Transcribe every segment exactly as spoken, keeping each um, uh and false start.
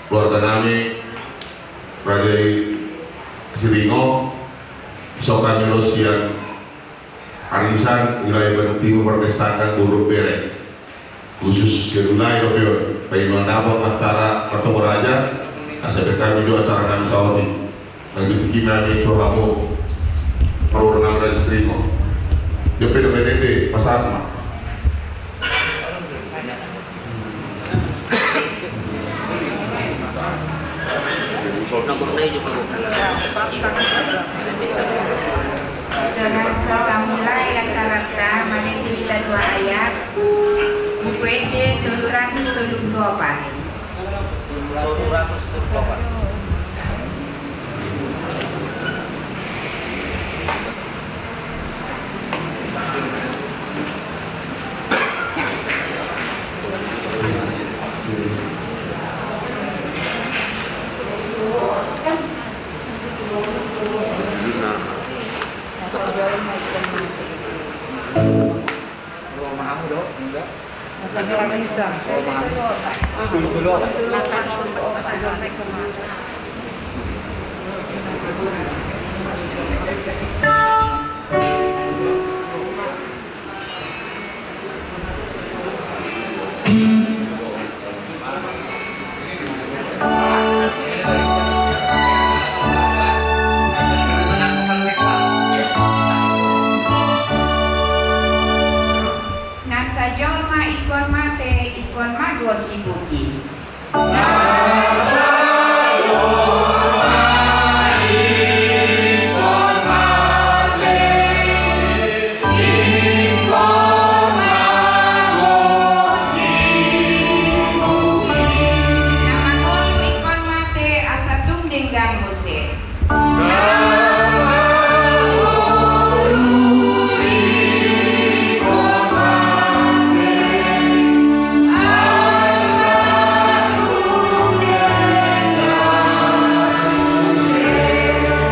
Keluarga nami, Raja i Siringo, so hami ro sian Arisan, wilayah Bandung Timur, Parkes Tangga, Guruk Bere. Khusus sian wilayah dope on, paima dapot acara martonga raja, asa berkami do acara nami saotik. Nang di tingki nami tu hamu, parboru nami Raja Siringo. Dia pe dope dende, pasahat ma. Dengan serta mulai acaranta, marende hita dua ayat, Buku Ende tolu ratus tolu pulu opat. Nasa jolma ingkon mate, ingkon mago sibuki. Na mangolu ingkon mate asa tung denggan muse.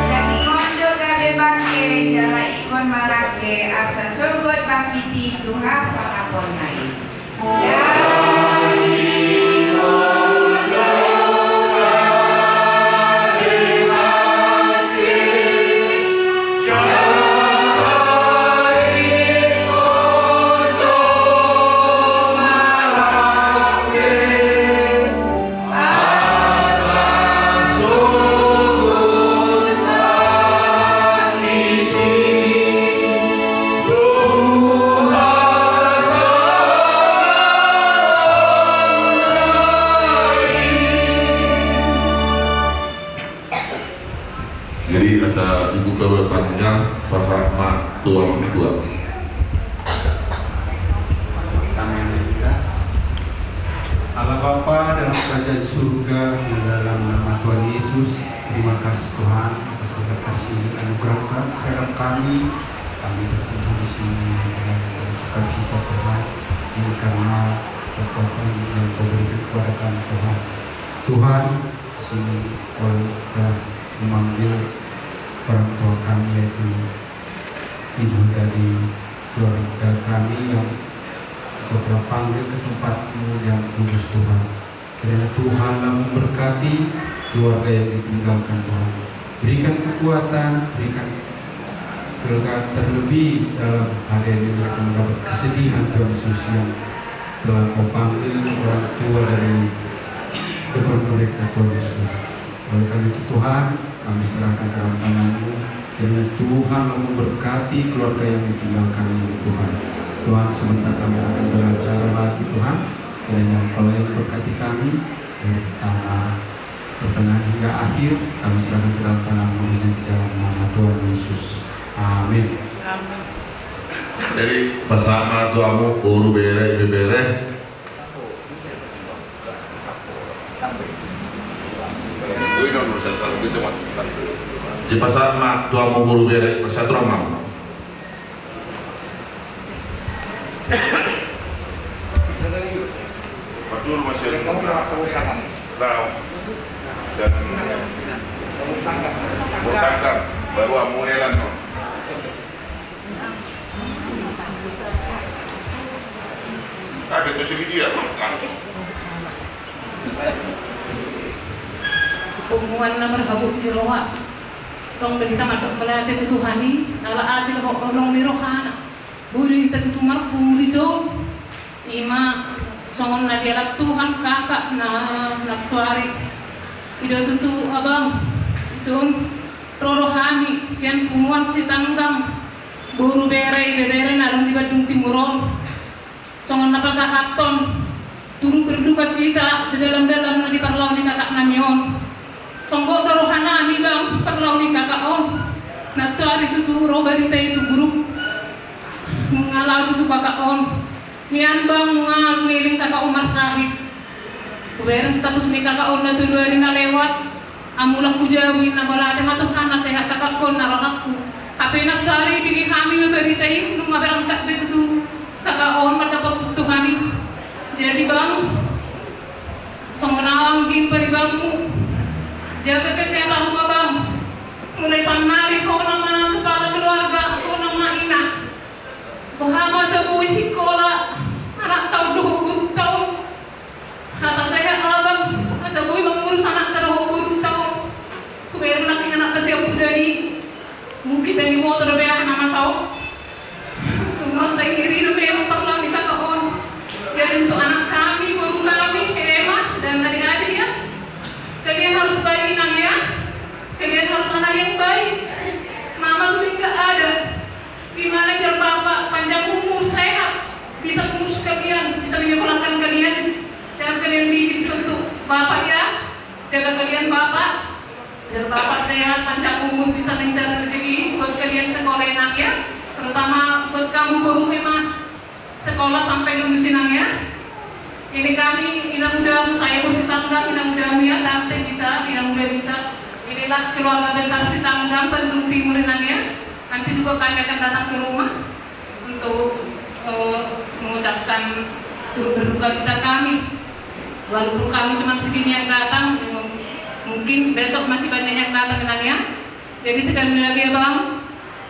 Daging on do gabe bangke, jala ingkon malangke asa sogot bangkit i tu hasangaponna i. Jadi asa dibuka oleh panitia, pasahat ma tu amang tua. Kami yang kita. Allah Bapa dalam kerajaan surga, di dalam nama Tuhan Yesus, terima kasih Tuhan atas berkat kasih anugerah terhadap kami. Kami berkumpul di sini dalam sukacita Tuhan, ini karena kekuatan yang Kau berikan kepada kami Tuhan. Tuhan, sini Kau telah memanggil orang tua kami, yaitu ibu dari keluarga kami yang Kau telah panggil ke tempat-Mu yang kudus, Tuhan. Kiranya Tuhan lah memberkati keluarga yang ditinggalkan, Tuhan. Berikan kekuatan, berikan kelegaan, terlebih dalam hari ini mereka mendapat kesedihan, Tuhan Yesus, yang telah Kau panggil orang tua dari depan mereka, Tuhan Yesus. Oleh karena itu, Tuhan, kami serahkan ke dalam tangan-Mu. Kiranya Tuhan memberkati keluarga yang ditinggalkan ini, Tuhan. Tuhan, sebentar kami akan beracara lagi, Tuhan. Kiranya Engkau yang berkati kami dari pertama, pertengahan hingga akhir. Kami serahkan ke dalam tangan-Mu, hanya di dalam nama Tuhan Yesus. Amin. Amin. Jadi, pasahat ma tu hamu, boru, bere, ibebere. Dipasahat ma tu hamu, boru, bere, pasahat ma. Baru hamu elan, no? Ah, betul sih dia. Punguan na marhabot ni roha. Tong do hita mandok mauliate tu Tuhan i, ala asi dohot holong ni rohana. Boi do hita tutu marpungu dison. Ima songon na dialap Tuhan kakak na nantuari. I do tutu abang, dison ro do hami sian punguan Sitanggang, boru, bere, ibebere na adong di Bandung Timur on. Songon na pasahathon turut berduka cita sedalam-dalamna di parlao ni kakak nami on. Songgop do roha nami bang parlao ni kakak on. Nantuari tutu ro barita i tu grup. Nunga lao tutu kakak on. Nian bang nunga leleng kakak on marsahit. Hubereng status ni kakak on na tolu ari na lewat. Amu laku jabu inna, mauliate ma Tuhan na sehat kakakkon na rohakku. Hape nantuari bege hami ma barita i nunga berangkat be tutu kakak on mandapot tu Tuhan i. Jadi bang, songon au angging paribanmu, jaga kesehatanmu abang. Mulai sannari ho nama kepala keluarga, ho nama ina. Boha ma asa boi sikola anakta on dohot borunta on. Asa sehat abang, asa boi mangurus anakta dohot borunta on. Hubereng nangkin anakta sian pudan i. Mungkin dang diboto dope aha na masa on. Tung mansai ngeri do memang parlao ni kakak on. Jadi untuk anak kami, boru kami, Ema dan adik-adik ya, kalian harus baik inang ya. Kalian harus anak yang baik. Mama sudah nggak ada. Gimana biar Bapak panjang umur, sehat, bisa mengurus kalian, bisa menyekolahkan kalian. Jangan kalian bikin suntuk Bapak ya. Jaga kalian Bapak. Biar Bapak sehat, panjang umur, bisa mencari rezeki buat kalian sekolah inang ya. Terutama buat kamu boru Ema. Sekolah sampai lulus inang ya. Ini kami inang udamu, saya boru Sitanggang, inang udamu ya, tante bisa, inang uda bisa. Inilah keluarga besar Sitanggang, Bandung Timur inang ya. Nanti juga kami akan datang ke rumah untuk eh, mengucapkan turut berduka cita kami. Walaupun kami cuma segini yang datang, mungkin besok masih banyak yang datang inang ya. Jadi sekali lagi ya bang,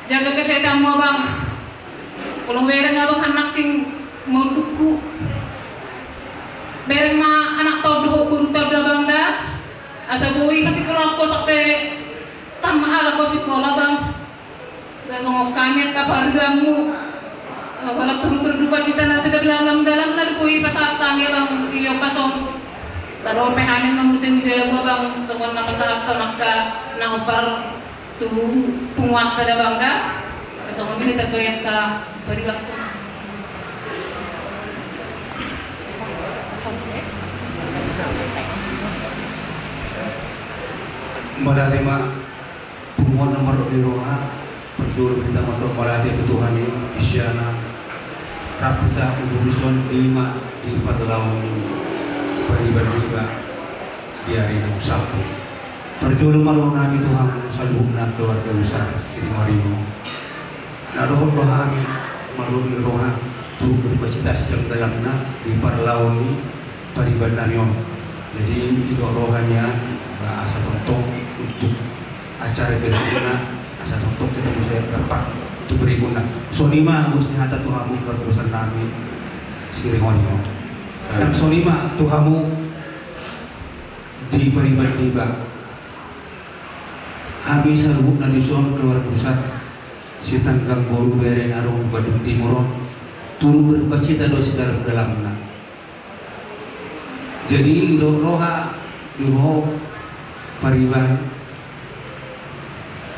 jaga kesehatanmu abang. Olo bereng abang, anak ting mau duku. Bereng ma anakta on dohot borunta on da bang da. Asa boi pasikolahan ho sampe tamat ala ho sikola bang. Nda songon hami angka paribanmu. Holan turut berduka cita na sedalam-dalamna do boi pasahat hami abang, i do pas on. Nda dope hami na muse hujabu abang songon na pasahathon angka na hombar tu punguanta da bang da. Songon i do tabo i angka paribanku. Mauliate ma punguan na marhabot ni roha. Parjolo hita mandok mauliate tu Tuhan i, di sian na rap hita umur dison, ima di parlao ni pariban niba di ari na salpu. Parjolo ma roha nami tu hamu saluhutna keluarga besar Siringoringo. Na dohot do hami marhabot ni roha, turut berduka cita sedalam-dalamna di parlao ni pariban nami on. Jadi didok roha nian ba asa tongtong untuk acara berikutna, asa tongtong hita muse rap tu berikutna. Songon i ma bos ni hata tu hamu keluarga besar nami Siringoringo. Nang songon i ma tu hamu di pariban niba. Hami saluhutna dison keluarga besar Sitanggang, boru, bere na adong di Bandung Timur on, turut berduka cita do sedalam-dalamna. Jadi didok roha di ho pariban,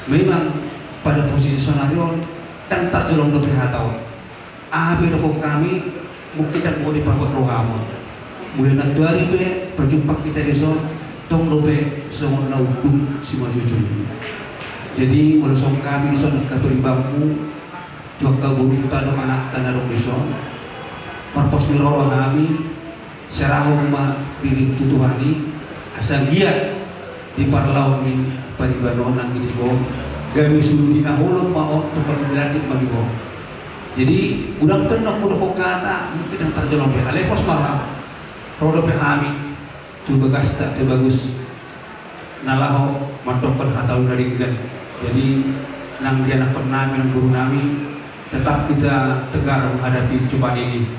memang pada posisi sonari on dang tarjolom dope hata on. Aha pe dohonon hami, mungkin dang boi dipagot rohamu. Mulai nantuari pe pajumpang hita dison, tong dope songon na unduk simanjujung. Jadi molo songon hami dison angka paribanmu, tu angka borunta dohot anakta na adong dison, marpos ni roha do hami, serahon ma dirim tu Tuhan i, asa giat di parlao ni pariban on nang di ho, gabe suru di na holom ma on tu panggilan ni ma di ho. Jadi godang pe na hudok hata, mungkin dang tarjolom be, alai pos ma roham. Ro dope hami tu bagasta, tu bagas na laho mandokkon hata on na denggan. Jadi nang di anakkon nami, nang boru nami, tetap kita tegar menghadapi cobaan ini.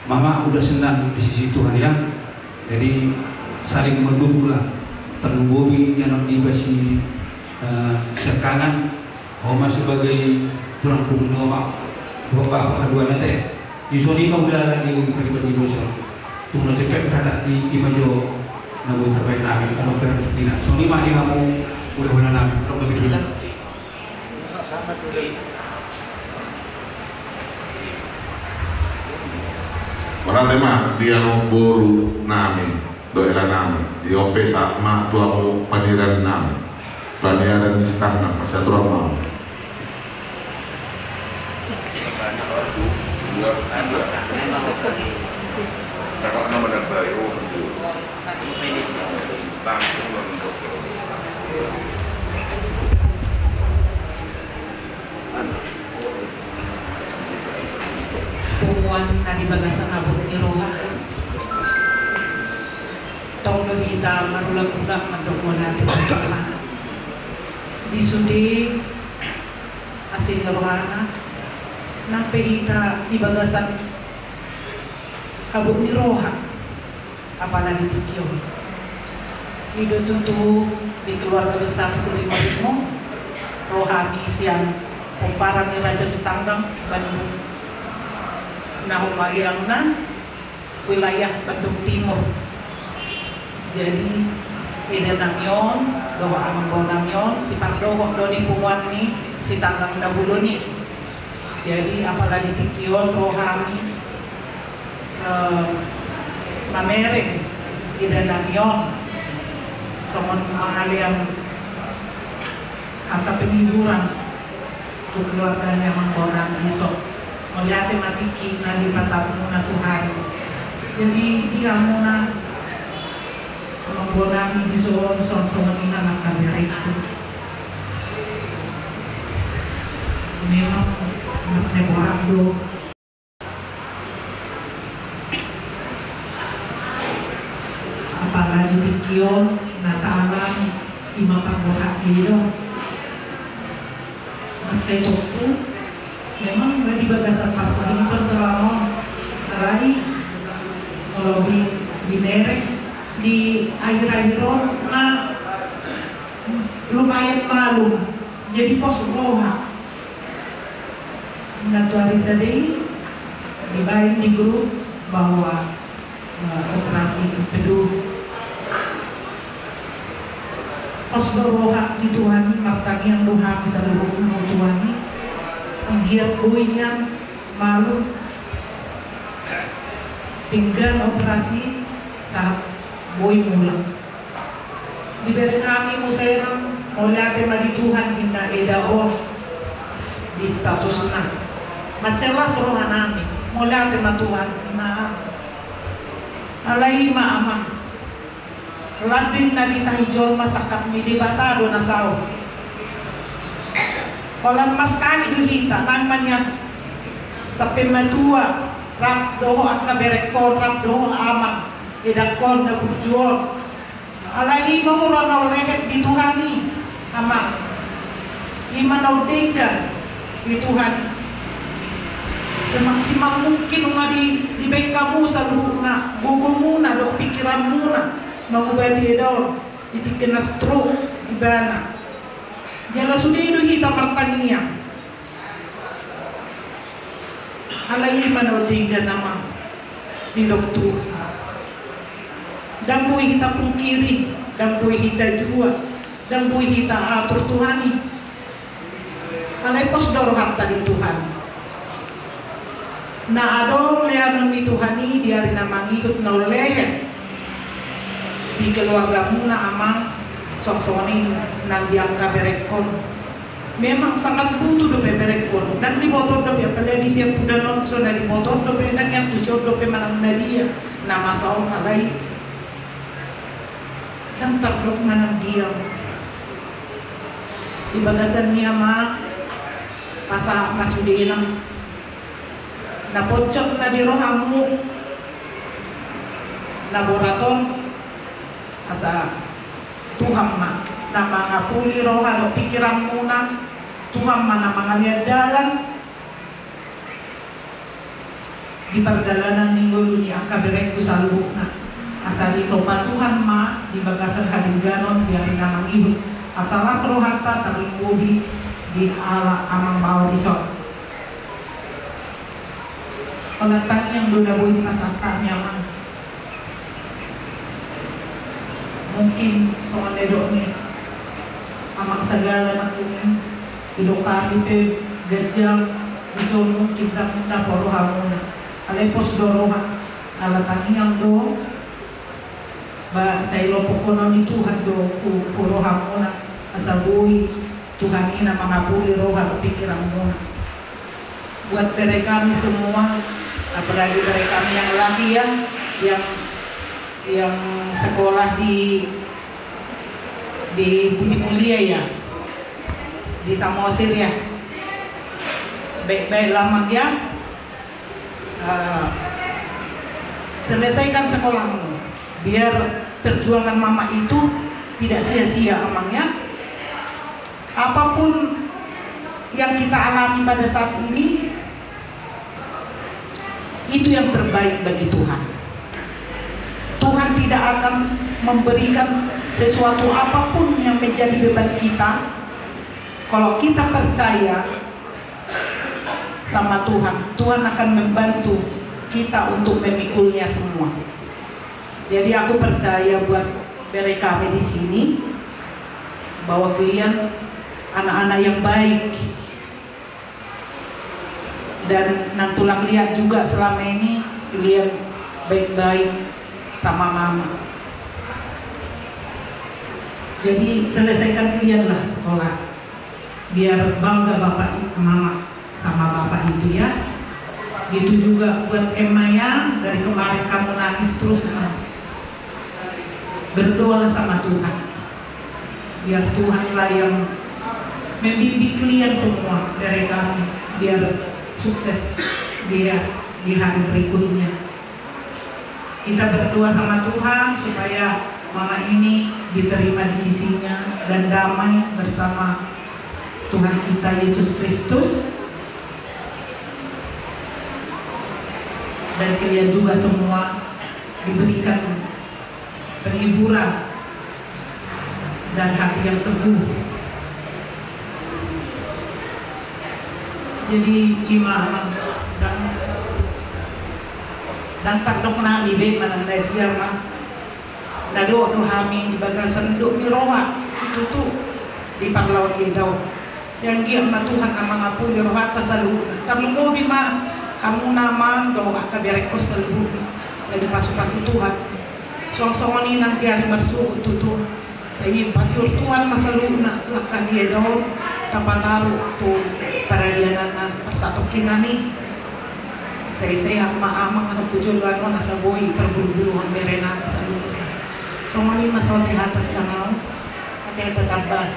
Mama udah senang di sisi Tuhan ya. Jadi saling mendukunglah. Tarlumobi di anak niba si, eh, Siangkangan, ho ma sebagai tulang punggung ni omak, dohot bapak haduana te. Di songon i ma hulala ni pariban ni boso. Tung na cepat hata i, i ma jo na boi tarbaen nami, adong tarbaen hita. Songon i ma di hamu hulahula nami, adong tarbaen hita. Mauliate ma di hamu boru nami. Dohot hela nami, di on pe sahat ma tu hamu paniaran nami. Paniaran ni Sitanggang, masiatur ma hamu. Punguan na di bagasan habot ni roha. Tong do hita marulak-ulak mandok mauliate tu Tuhan. Di sude asi ni rohana, nang pe hita di bagasan habot ni roha. Apala di tingki on. I do tutu di keluarga besar Silimarimo, ro hami sian pomparan ni Raja Sitanggang, Bandung na humaliangna, wilayah Bandung Timur. Jadi eda nami on dohot amang boru nami on sipardohot do di punguan ni Sitanggang na bolon i. Jadi apala di tingki on ro hami eh, mamereng eda nami on songon mangalean hata penghiburan tu keluarga ni amang boru nami dison. Mauliate ma tingki na dipasahat muna Tuhan. Jadi di hamuna amang boru nami dison, songon-songon i nang angka berengku. Memang marceporak do. Apala di tingki on na taalam i ma parbohak i do. Maksudku memang na di bagasan parsahiton selama on, alai molo di, di merek di akhir-akhir on ma lumayan malum, jadi pos roha. Na tu ari sadari dibaen di grup bahwa eh, operasi empedu. Pos do roha di Tuhan i, martangiang do hami saluhutna tu Tuhan i, anggiat boi nian malum denggan operasi sahat boi mulak. Dibereng hami muse nang, mauliate ma di Tuhan inna eda on di statusna. Mansai las roha nami, mauliate ma Tuhan inna. Alai i ma amang, lambin na ditahi jolma sangkap ni Debata do na saut. Holan martahi do hita nang ma nian sampe matua, rap dohot angka berengkon, rap dohot amang edangkon na burju on. Alai i ma huroha na hulehet di Tuhan i, amang. I ma na hundenggan di Tuhan i. Semaksimal mungkin nunga di, dibaen hamu saluhutna gogomuna dohot pikiranmuna mangubati eda on di tingki na stroke ibana. Jala sude do hita martangiang. Alai i ma na hundenggan amang, didok Tuhan. Ndang boi hita pungkiri, ndang boi hita jua, ndang boi hita atur Tuhan i. Alai pos do rohanta di Tuhan. Na adong lehonon ni Tuhan i di ari na mangihut na hulehet di keluargamuna amang, songon i nang di angka berengkon. Memang sangat butuh dope berengkon, ndang diboto dope, apalagi sian pudaon on so na diboto dope, ndang i antusi dope manang na dia na masa on, alai ndang tardok manang dia. Di bagasan i amang, pasahat ma sude nang na pocot na di rohamu na borat on, asa Tuhan ma na mangapuli roha dohot pikiranmuna, Tuhan ma na mangalean dalan di pardalanan ni ngolu ni angka berengku saluhutna. Asa Sai ditompa Tuhan ma di bagasan hadengganon di ari na mangihut, asa las rohanta tarlumobi di halak amang baoa di son. Holan tangiang do na boi dipasahat hami, amang. Mungkin songon na nidok ni amang, sagala nangkining didok hami pe ganjang di son, mungkin ndang dapot rohamuna. Alai pos do roha, ala tangiang do. Ba sai lopokkonon ni Tuhan do hu, hu rohamuna, asa boi Tuhan i na mangapuli roha dohot pingkiranmuna. Buat bere kami semua, apalagi bere kami yang laki ya, yang, yang sekolah di, di Budi Mulia ya, di Samosir ya. Baik-baik lah, amang ya. Eh, selesaikan sekolahmu, biar perjuangan mama itu tidak sia-sia, amang ya. Apapun yang kita alami pada saat ini, itu yang terbaik bagi Tuhan. Tuhan tidak akan memberikan sesuatu apapun yang menjadi beban kita, kalau kita percaya sama Tuhan, Tuhan akan membantu kita untuk memikulnya semua. Jadi, aku percaya buat bere kami di sini, bahwa kalian anak-anak yang baik. Dan nantulang lihat juga selama ini kalian baik-baik sama mama. Jadi, selesaikan kalian lah sekolah. Biar bangga bapak i-, mama sama bapak itu ya. Gitu juga buat Emma ya, dari kemarin kamu nangis terus, nah. Berdoalah sama Tuhan. Biar Tuhanlah yang membimbing kalian semua, bere kami, biar sukses dia di hari berikutnya. Kita berdoa sama Tuhan supaya mama ini diterima di sisinya dan damai bersama Tuhan kita Yesus Kristus. Dan kalian juga semua diberikan penghiburan dan hati yang teguh. Jadi, ima, amang, ndang, ndang tardok nami be manang na dia ma. Na dok do hami di bagasan dok ni roha situtu di parlaon i do. Sai anggiat ma Tuhan na mangapuli rohanta saluhutna. Tarlumobi ma hamuna, amang, dohot angka berengkon saluhutna. Sai dipasu-pasu Tuhan. Songon-songon i nang di ari marsogot tutu. Sai patiur Tuhan ma saluhutna langka ni eda on, tapataru tu paradianan na parsatongkinan i. Sai sehat ma amang, anak pujolo anu, asa boi parbulung-bulungan bere nami saluhutna. Songon i ma saotik hata sian au. Ate, tetap ba.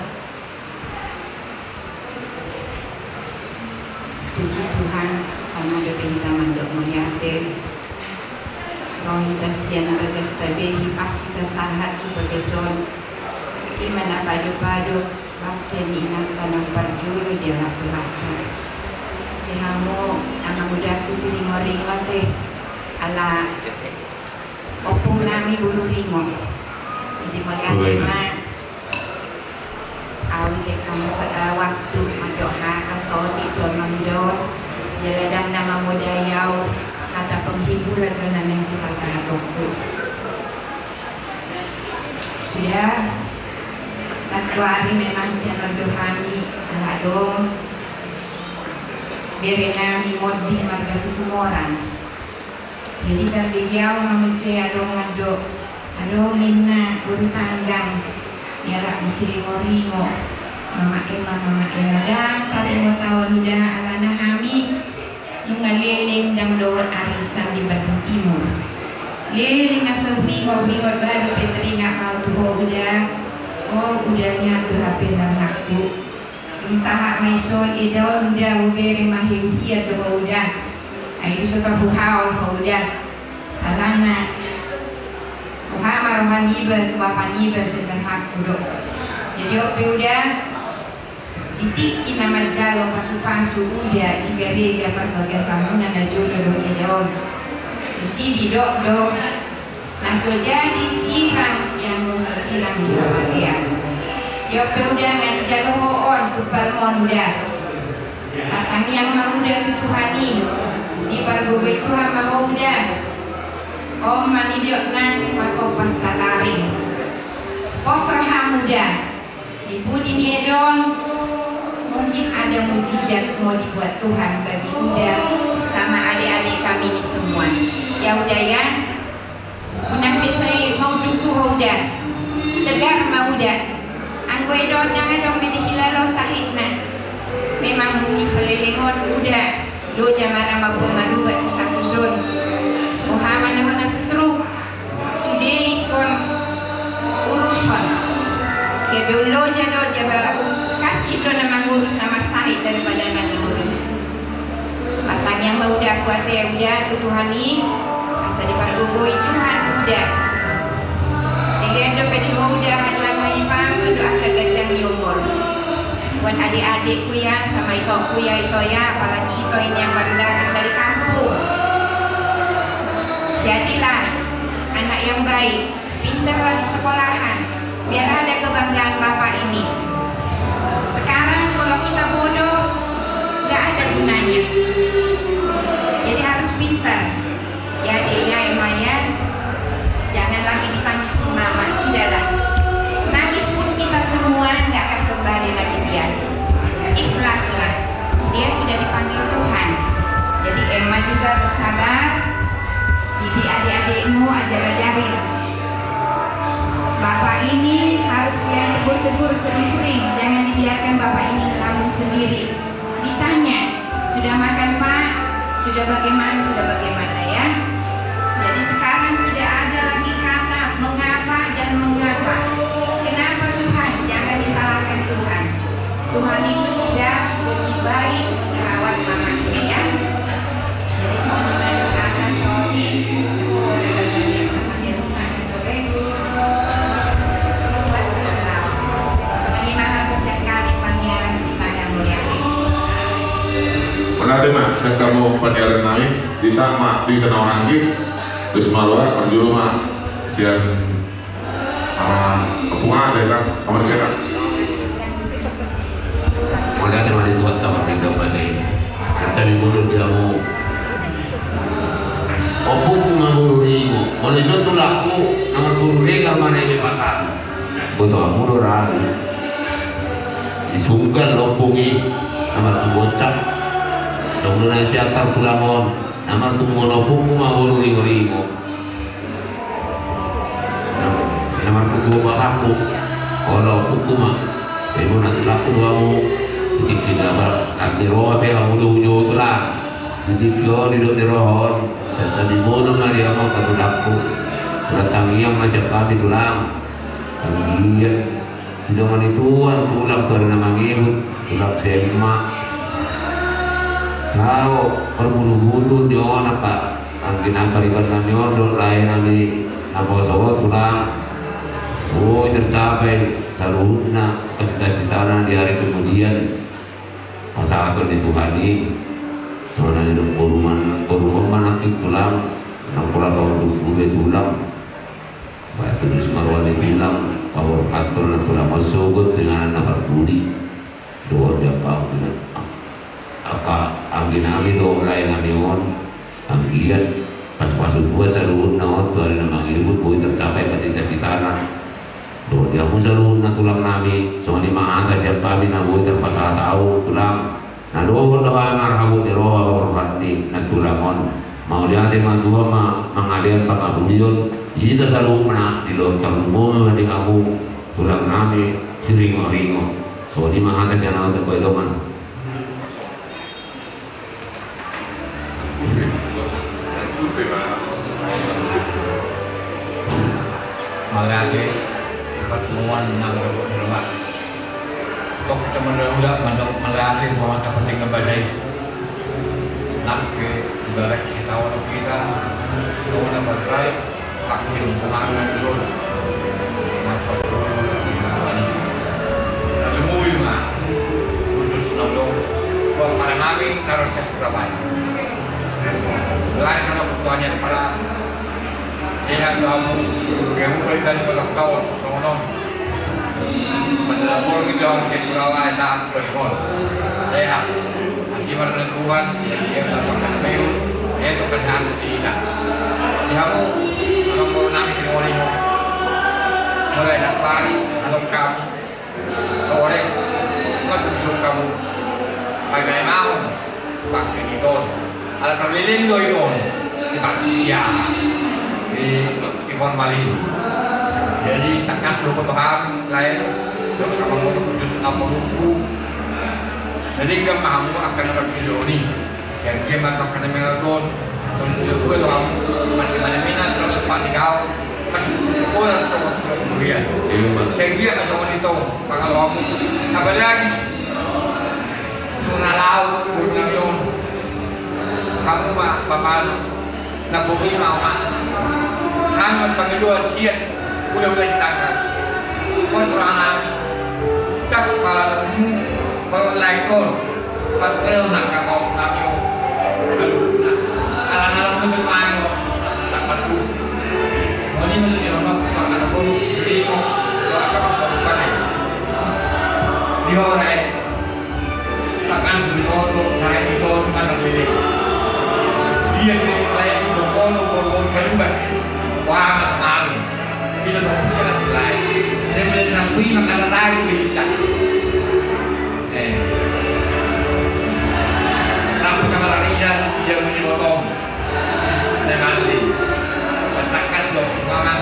Puji Tuhan, tama dope hita mandok mauliate. Ro hita sian bagasta be, hipas hita sahat di bagas on. Ima na pado-pado bangke ni inanta na parjolo di anak Tuhanta. Di hamu amang udaku Siringoringo, ate, ala ompung nami boru Ringo. Jadi mauliate ma. Au dilehon hamu sada waktu mandok hata saotik tu amang uda on. Jala ndang na mamodai au, hata penghiburan do na naeng sipasahatonku. Uda, nantuari memang sian on do hami ala adong bere nami monding marga Situmorang. Jadi tarbege au ma muse adong mandok, adong ninna boru tanggang, ni anak ni Siringoringo, mama Emma, mama Emma, ndang taringot au uda, alana hami nunga leleng ndang dohot arisan di Bandung Timur. Leleng asa huingot-ingot, baru pe teringat au tu ho uda. O uda, nian do hape na rohangku. Dung sahat ma i son, eda on uda, hubere ma hian-hian do ho uda. Ai dung so tarhuhaol ho uda. Alana roha ma roha niba tu bapa niba, sai berhak do. Jadi on pe uda, di tingki na manjalo pasu-pasu uda di gareja parbagasanmuna na jolo dohot eda on, disi didok do. Na so jadi sirang, ianggo so sirang di habagean. Io pe uda, nga dijalo ho on tumpalmon uda. Martangiang ma uda tu Tuhan i. Dipargogoi Tuhan ma ho uda. On ma nidokna, patompas tataring. Pos roham uda. Di pudi ni eda on, mungkin ada mujizat mau dibuat Tuhan bagi uda sama adik-adik kami ini semua. Ya uda ya. Unang be sai maunduk ho uda. Tegar ma uda. Anggo eda on ndang adong be dihilalo sahitna. Memang mungkin saleleng on uda loja ma ra mambuat marubat tu satu son. Boha ma na hona stroke. Sude ingkon urushon. Gabe loja do jabala, kancit do na mangurus na marsahit daripada na diurus. Martangiang ma uda, kuat ya uda tu Tuhan i, asa dipargogoi Tuhan uda. Dilean dope di ho uda haduan hahipason dohot angka ganjang ni umur. Buat adik-adikku ya, sama itoku ya, ito ya, apalagi ito ini yang baru datang dari kampung. Jadilah anak yang baik, pintarlah di sekolahan, biar ada kebanggaan bapak ini. Sekarang kalau kita bodoh, nggak ada gunanya. Jadi harus pintar. Ya dek ya, Ema ya, jangan lagi ditangisi mama, sudahlah. Nangis pun kita semua nggak akan kembali lagi dia. Ikhlaslah, dia sudah dipanggil Tuhan. Jadi Ema juga bersabar, didik adik-adikmu, ajar-ajarin. Bapak ini harus kalian tegur-tegur sering-sering, jangan dibiarkan bapak ini ngelamun sendiri. Ditanya, "Sudah makan, Pak? Sudah bagaimana, sudah bagaimana, ya?" Jadi sekarang tidak ada lagi kata mengapa dan mengapa. Kenapa, Tuhan? Jangan disalahkan Tuhan. Tuhan itu sudah lebih baik merawat mama ini, ya. Jadi, songon i ma hata saotik, semoga dapat banyak perhatian. Mauliate ma sian hamu paniaran nami, di saat ma di tengah orang git, terus marua, parjolo ma sian, ah, Ompung Ate, kan, Amar Sena. Mauliate ma di Tuhanta, Amar Dendang Basa i. Santabi molo di hamu. Ompungku ma boru Ringo. Molo dison tulangku, na marboru Regar ma na i be pasaran. Boto hamu do ra i. Di Sunggal ompung i, na martubu Oncak. Dong do na sian Tartulang on, na martubu on ompungku ma boru Ringo-ringo. Na, na martubu bapakku, olo ompungku ma. Ibo na tulangku do hamu. Di tingki na bar, nang di roha pe hamu do hujou tulang. Di tingki on, didok ni roha on. Santabi molo ma di hamu angka tulangku. Tulang, tangiang ma sian hami tulang. Tangiang. Di dongan ni tuan tulang, tu ari na mangihut, tulang semma. Lao, parbulu-bulu ni on angka anggi nami, pariban nami on dohot lae nami na poso on tulang. Boi tercapai saluhutna cita-citana di hari kemudian. Pasahaton ni Tuhan i. Songon na nidok boru on, boru on ma nangkin tulang. Nang pola paunduk be tulang. Ba tudos ma roha ni tulang, paborhathon na tulang on sogot dengan na parpudi. Dohot di angka anggi nami dohot lae nami on, anggiat pasupasu Tuhan saluhutna on tu ari na mangihut, boi tercapai angka cita-citana. Dohot di hamu saluhutna tulang nami, songon i ma hata sian hami na boi tarpasahat ahu tulang. Na dohot do hami marhabot ni roha paborhat ni na tulang on. Mauliate ma Tuhan ma mangalean pangabulion di hita saluhutna, di lomo ma di hamu tulang nami Siringoringo. Songon i ma hata sian ahu, Tempo Idoman. Mauliate, pertemuan nang dohot ni roha. Tok, teman-teman, mauliate, mauliate, mauliate, nang pe ibarat kita, orang kita, semua dapat baik. Pakin pengangan dulu. Napa dulu? Lalu mui ma. Khusus nang dong. Buat para nami, taruh ses berapa? Selain kalau ketuanya para sehat, Hamu, gamu balik tadi pada kau, songon on. Pada lapor kita, Om, saya Surawa, saya sehat. Sehat. Hati marga Tuhan, saya dia, tanpa kami, dia tuh kesehatan kita. Di hamu, orang corona ini, semua ini. Mulai dari pagi, kalau kami, sore, matuju hamu. Paima-imaon, pakke iton. Ala tarleleng do iton. Di pakke sia. Di, di formalin. Jadi, tangkas do poto hamu, lae. Dok, hamu do wujud apa hukum. Jadi, gam hamu akan berpilih ni. Sian dia ma pangkatamion on. Sian dia ma songon i tong pangaloamu. Apalagi tu na laho boru nami on. Hamu ma bapana. Na boru i ma oma. Hamu ma pangidoan sian hulahula tetangga. Pos roha nami. Tangkas pala mu pala lae on. Patreon na kapau nami o. Alang-alang tu mango. Sapat tu. Moni moni di rumah, makan aku, beli mo. Doa kapau pala. Di hore. Pakan di moto, saya di moto, makan beli. Dia tu lae, di moto, moto, moto, moto. Wah, mas malu. Dia tu, dia tu lae. Dia boleh sangkui, makan lae, beli. Eh. Tapi kamar Arija, dia punya potong. Saya mandi. Tangkas do, mama,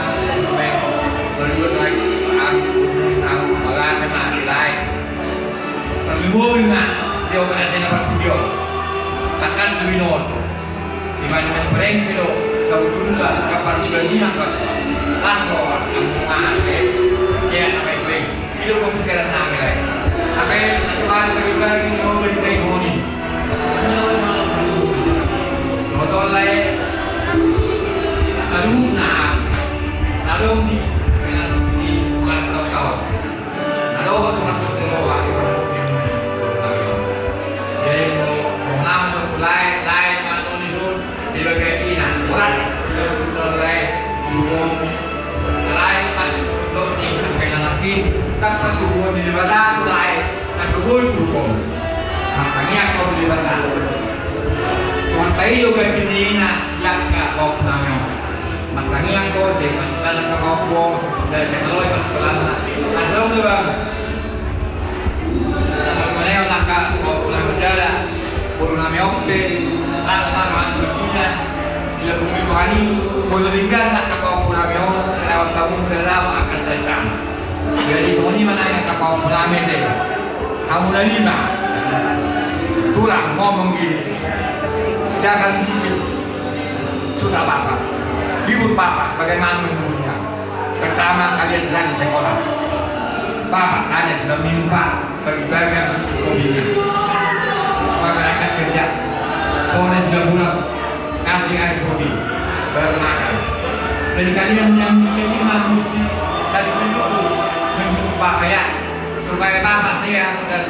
mama, berdua lagi, aku, aku, malah kena lae. Tapi boy, ma, dia operasi na bertujuan. Tangkas do inon. Di mana-mana berengke do, sabutulna, kapan dibandingan, kan? Las do, aku, ma, eh, sehat, apa itu, eh? Ido do pingkiran nami lae. Ape, bagi-bagi, mau beri teh moni. Botol lae. Aduh, na. Adong di, di, di, di, adong di, di, di, di, jadi, mau, mau nama, mau lae, lae, mana, di sun. Di bagian ina, urat, urat, urat, lae, lae, pas, dok, ni, sampai nanti, tak, tak, tuh, di Debata, lae, pas, tuh, tuh, kok. Nah, kami, aku, di Debata. Tuhan, tai, lo, ganti, ni, ina, ya, kak, kok, nanya. Martangiang ho, sai masipasa kapau ho, sai malua pasupalanna. Adong do, Bang. Adong maleon angka kapau pulang bendara, boru nami on pe, las ma rohana, di lambung ni Tuhan i, molo denggan angka kapau nami on, rawan tamu, rawan angka sesama. Jadi songon i ma nang angka kapau nami ate. Hamu na lima. Tulang ngomong gini. Jangan gini. Susah Bapak. Libur Bapak, bagaimana menghibur dia? Pertama kalian berani sekolah. Bapak tanya sudah minum Pak, bagi-bagi kopinya. Supaya berangkat kerja. Sore sudah pulang. Kasih air putih, baru makan. Jadi kalian yang terima mesti satu pendukung mendukung Bapak ya, supaya Bapak sehat dan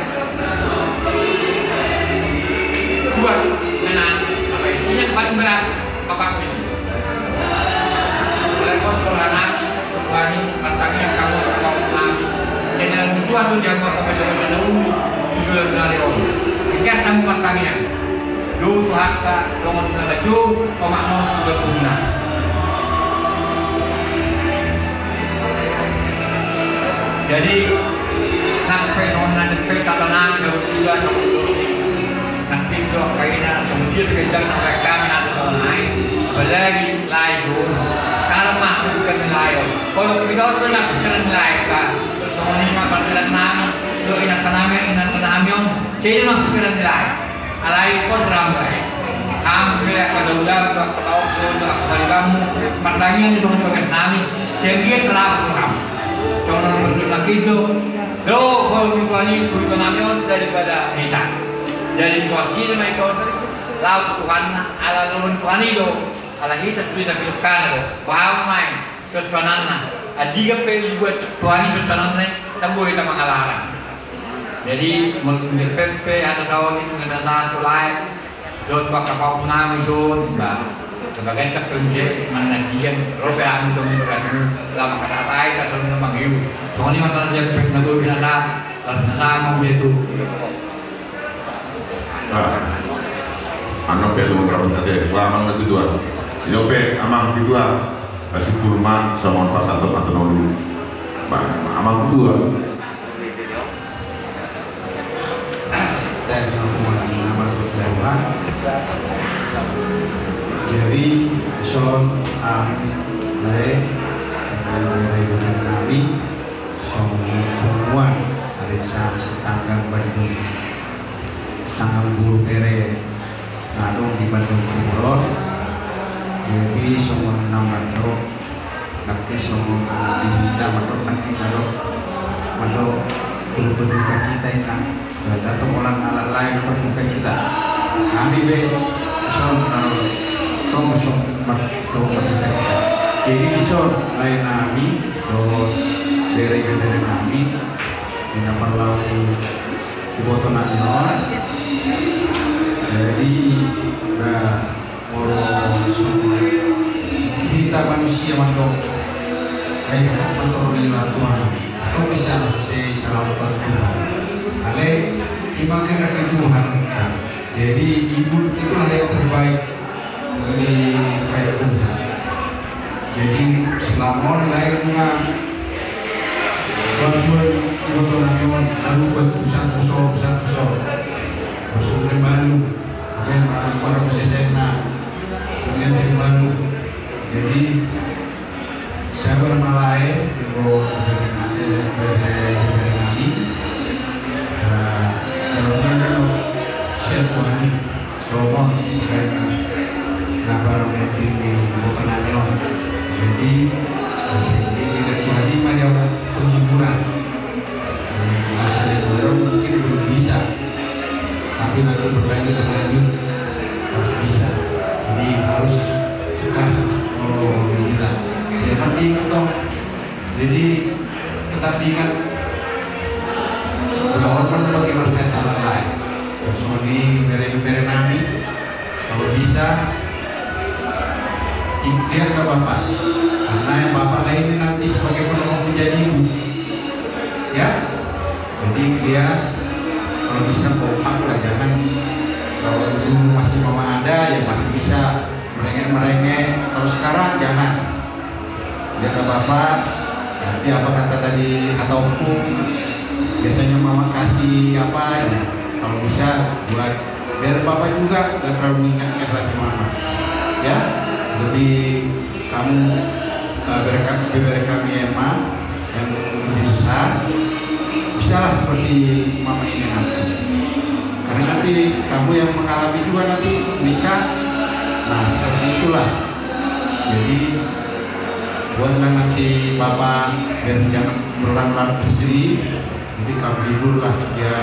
kuat menahan apa ini yang paling berat Bapak ini. Oleh bos Tuhan, Tuhan ini martangiang hamu, Tuhan. Saya dalam kebutuhan tu jangan Bapak bisa berdoa dulu di bulan dari Allah. Tegas sama martangiang. Jou Tuhanta, songon na bajou, omak non, uga punna. Jadi, nang pe songon na jempek tatanang, jauh juga, songon dulu. Nang pintu angka ina, songon dia, pekerjaan angka kami, nang songon nai. Apalagi, lae, songon. Karena mah, bukan lae, oh. Kalau kita orang nak bukan lae, kan. Terus songon ini mah, pacaran nami. Lo inanta nami, inanta nami, om. Jadi mah, bukan lae. Alai pos rambai. Hamu pe angka daudamu, angka paoso, angka paribanmu, martangiang di songon bagas nami, sian dia terapung hamu. Songon na bersunat itu, do, kalau kita ini, kulikonami on daripada hita. Jadi kuasina ma itu, laut Tuhanna, ala laut Tuhan itu, ala hita, hita pilih kanan do, paham main. Sos pananna, andigan pe dibuat Tuhan i sos pananna, tabo hita mangalarang. Jadi, molo tung jempek pe, hata saon i, tung na sahat tu lae, dohot tu angka paopu nami son, ba. Sebagai cak penjahit manantikan rope anu tong di bagasi nu lama kata tai kasar nu mangiu. Songon i mata dia pek na dua binasa. Las binasa mau dia tu. Ah. Anu pe tu mengerapun kate. Wah, amang na tutua. Iyo pe amang tutua. Kasih kurma sama pasator atau nolu. Amang tutua. Jadi son ami lae, ami lae, nami songon punguan ari sa sitanggang Bandung, sitanggang boru bere na adong di Bandung Timur on. Jadi songon na mandok, nangkin songon di hita mandok, nangkin mandok, mandok turut berduka cita inna. Berarti tong holan na lae na berduka cita. Hami be songon na tong songon berduka cita. Jadi di son lae nami dohot bere-bere nami di na parlau di iboto nami on. Jadi ba molo songon hita manusia mandok, ai hata mandok di Tuhan, atau bisa se salawat Tuhan. Ale dimakan dari Tuhan. Jadi itu, itulah yang terbaik dari baik Tuhan. Jadi selama on lain bunga bantuan iboto nami on, lalu buat pusat kosong, pusat kosong. Masuk ke Bandung. Oke, malam para pesesena. Kemudian dari Bandung. Jadi sabar malae, ibo bere nami. Nah, kalau mana siap wani. Somon, na barang yang tinggi, bukan nami on. Jadi, masih ini dari Tuhan ini mah yang penghiburan. Jadi, masa di luar mungkin belum bisa. Tapi nanti berlanjut, berlanjut, harus bisa. Jadi, harus ikhlas. Oh, gila. Siapa nih, toh? Jadi tetap ingat bahwa kan bagaimana saya tahu lain. Songon i bere-bere nami, kalau bisa ikhtiar ke bapak, karena yang bapak lain ini nanti sebagai penolong menjadi ibu, ya. Jadi dia kalau bisa kompak lah, jangan, kalau dulu masih mama ada ya masih bisa merengek-merengek, kalau sekarang jangan. Biar nggak apa-apa, nanti apa kata tadi, kata ompu, biasanya mama kasih apa ya, kalau bisa buat, biar papa juga nggak terlalu mengingat-ingat lagi mama. Ya, lebih kamu, eh, beri kami, beri kami Emma yang lebih besar, bisalah seperti mama ini nanti. Karena nanti kamu yang mengalami juga nanti nikah, nah seperti itulah. Jadi buatlah nanti bapak biar jangan berlarut-larut di sini. Jadi kamu hiburlah, ya,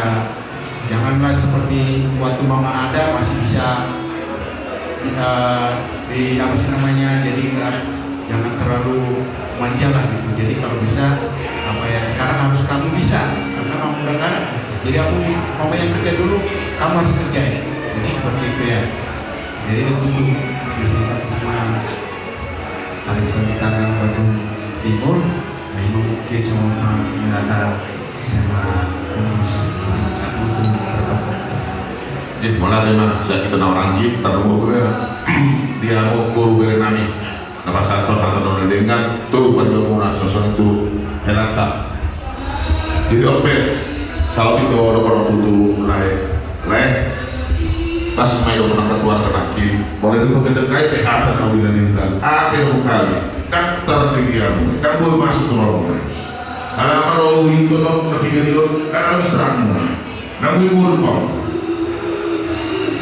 janganlah seperti waktu mama ada masih bisa, eh, di apa sih namanya, jadi nggak, jangan terlalu manja lah gitu. Jadi kalau bisa apa ya sekarang harus kamu bisa, karena kamu udah kan. Jadi aku, mama yang kerja dulu, kamu harus kerjain. Jadi seperti itu ya. Jadi ditunggu di rumah Arisan Setanggang Bandung Timur. Nah, ini mungkin semua menata sama urus satu itu. Jadi malah memang saya kita orang gitu, terlalu gue dia mau guru beri nami. Napa satu kata nona dengan tu pada muna sosok itu helata. Jadi ope, saut itu orang orang butuh mulai. Leh, pas mai do penangkat keluarga nangkin, boleh do pekerja kai P H K na udah ninggal. Apa do kami? Daftar di dia, kan boleh masuk ke rumah. Kalau apa lo itu lo lebih dari lo, kan kami serang mulai. Nang di mulu kau,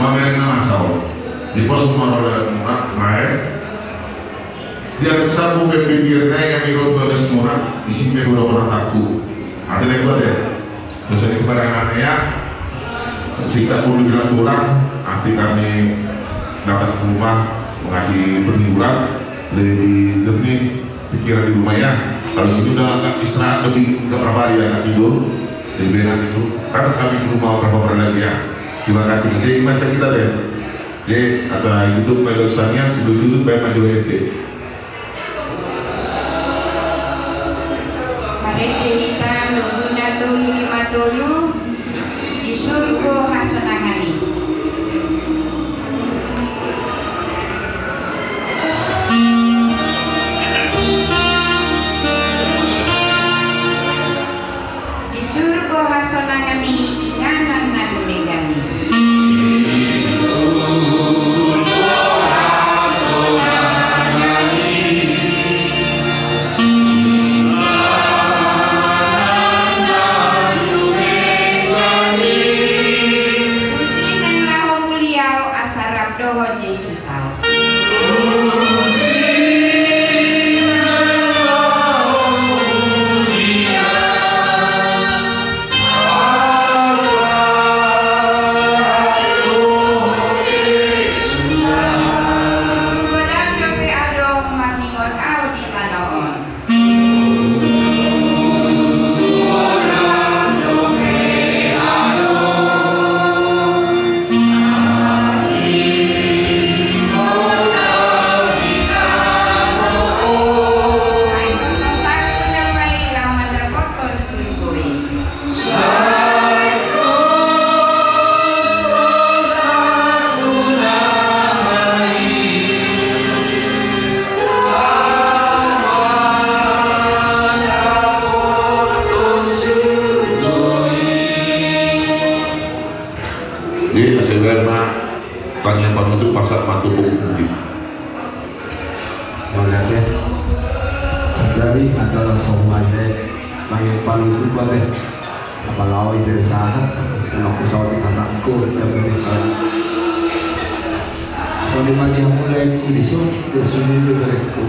mamere na masau. Di pos maro le mak mae. Dia sapu ke pinggir na yang irot bagas murah, isi pe guna pernah taku. Ada lagi buat ya. Dosa di kepada anak ya. Sehingga perlu dibilang tulang, nanti kami dapat rumah mengasih penghiburan lebih jernih pikiran di rumah ya. Kalau sini udah agak istirahat lebih nggak berapa hari ya, nggak tidur, lebih enak tidur. Datang kami ke rumah berapa hari lagi ya. Terima kasih. Jadi masa kita deh. Jadi asa ditutup ma i, Spania, sebelum ditutup baen ma jo ende. Marende hita, noguna tolu lima tolu. Di surgo hasonangan i. Di surgo hasonangan i, inganan na dumenggan i. Tusi na laho mulia au asa rap dohot Jesus au. Godang dope adong marningot au di tano on. Jadi, asa baen ma tangiang panutup pasahat ma tu pengganti. Mauliate. Jadi, adalah somaje tangiang panutup, ate. Apala au i pe sahat, nang husahoti hatangku, tapi ni kan. Songon i ma di hamu laengku di son, di son i do berengku.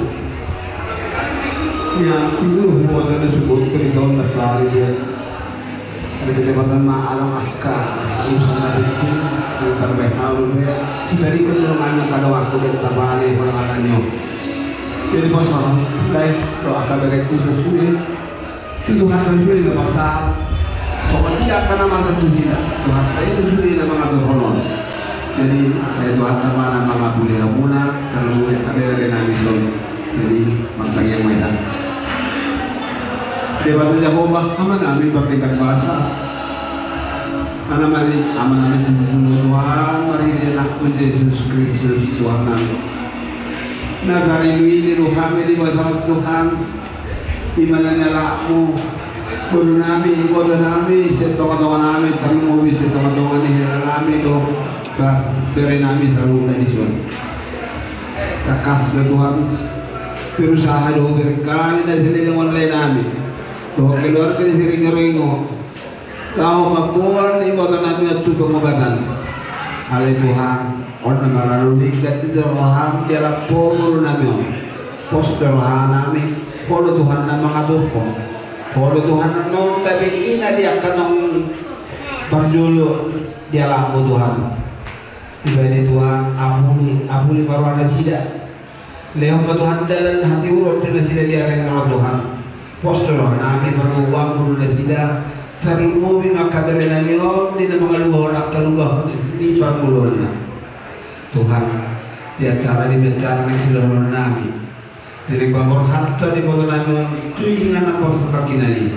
Ia, timbul huboto na subur pe di taon na tari dia. Ada kedapatan ma alam akka, urusan na penting, yang sampai halu be. Bisa dikon dulu anak kadang aku dan tabale, kalau anak nyo. Jadi pas orang, dai, doa kabar aku sesuai. Itu Tuhan sendiri na pasahat. Songon dia angka na masa tu hita, Tuhan sendiri na mangaturhon on. Jadi, sai Tuhan ma na mangapuli hamuna, selalu mauliate kabar nami son. Jadi, martangiang ma hita. Debata Jahowa, Amanami pardenggan basa. Amanami, Amanami sumurung, Tuhan, marhite Anakmu Jesus Kristus, Tuhannami. Na tarinduindu do hami di basa on, Tuhan. Di mana ni Anakmu, ngolunami, ibotonami, sian tongatonganami, tarlumobi sian tongatonga ni helanami dohot berenami saluhutna di son. Tangkas do Tuhan, berusaha do berengkami na saleleng on, laenami dohot keluarga di Siringoringo. Laho mamboan ibotonami on tu pengobatan. Alai Tuhan, on na maradu denggan do roham di alap ngolunami on. Pos do rohanami, Ho do Tuhan na mangaturhon. Ho do Tuhan na nunga gabe ina di angka naung parjolo di alapmu, Tuhan. Dibahen i, Tuhan, apuli, apuli ma roha nasida. Lehon ma, Tuhan, dalan hatiuron tu nasida di ari na ro, Tuhan. Pos do rohanami, pargogoi ma nasida, tarlumobi ma angka berenami on di na mangaluahon angka luahon ni parngoluonna. Tuhan, di acara, di acara na sidohononnami, di na paborhathon ibotonami on tu inganan parsasakinan i.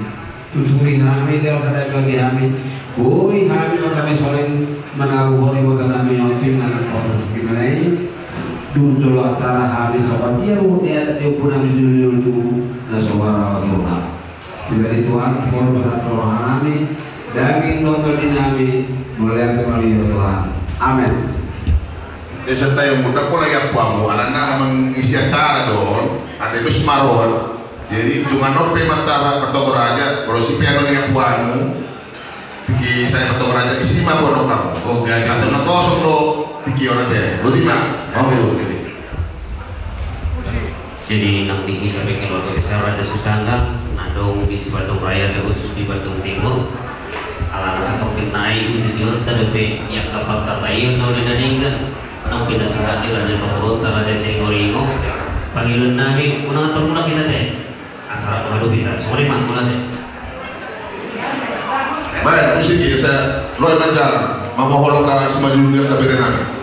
Tusuri hami, lehon hanami on di hami. Boi hami, on hami songon i, manaruhon ibotonami on tu inganan parsasakinan i. Dung jolo acara hami songon dia ruhut ni adat ni ompunami jolo-jolo tubu na so marau surna. Dibahen i, Tuhan, sipolo pasahat rohanami, daging dohot tondinami, mauliate ma di Ho, Tuhan. Amen. Jadi, santabi, molo ndang pola iampu hamu, alana mangisi acara do on, ate, dos ma ro on. Jadi, tung annon pe martara, martogu raja, molo sipeanon iampu hamu, tingki sai martogu raja, isi ma ro on hamu. Oke, oke. Asa na kosong do tingki on, ate. Boti ma. Oke, oke. Jadi, nang di hita pe keluarga besar Raja Sitanggang, na adong di Sibandung Raya, terkhusus di Bandung Timur, alana satongkin nai di tingki on, tanda pe i angka pangkataion na uli na denggan, nang pe na sahat di raja ni parboruonta Raja Siringoringo, pangidoannami, unang atur mulak hita, ate. Asa rap mangadopi hita, songon i ma, mulak, ate. Baik, musik ya, saya luar biasa, mamohon ka semajun dia ka berenang.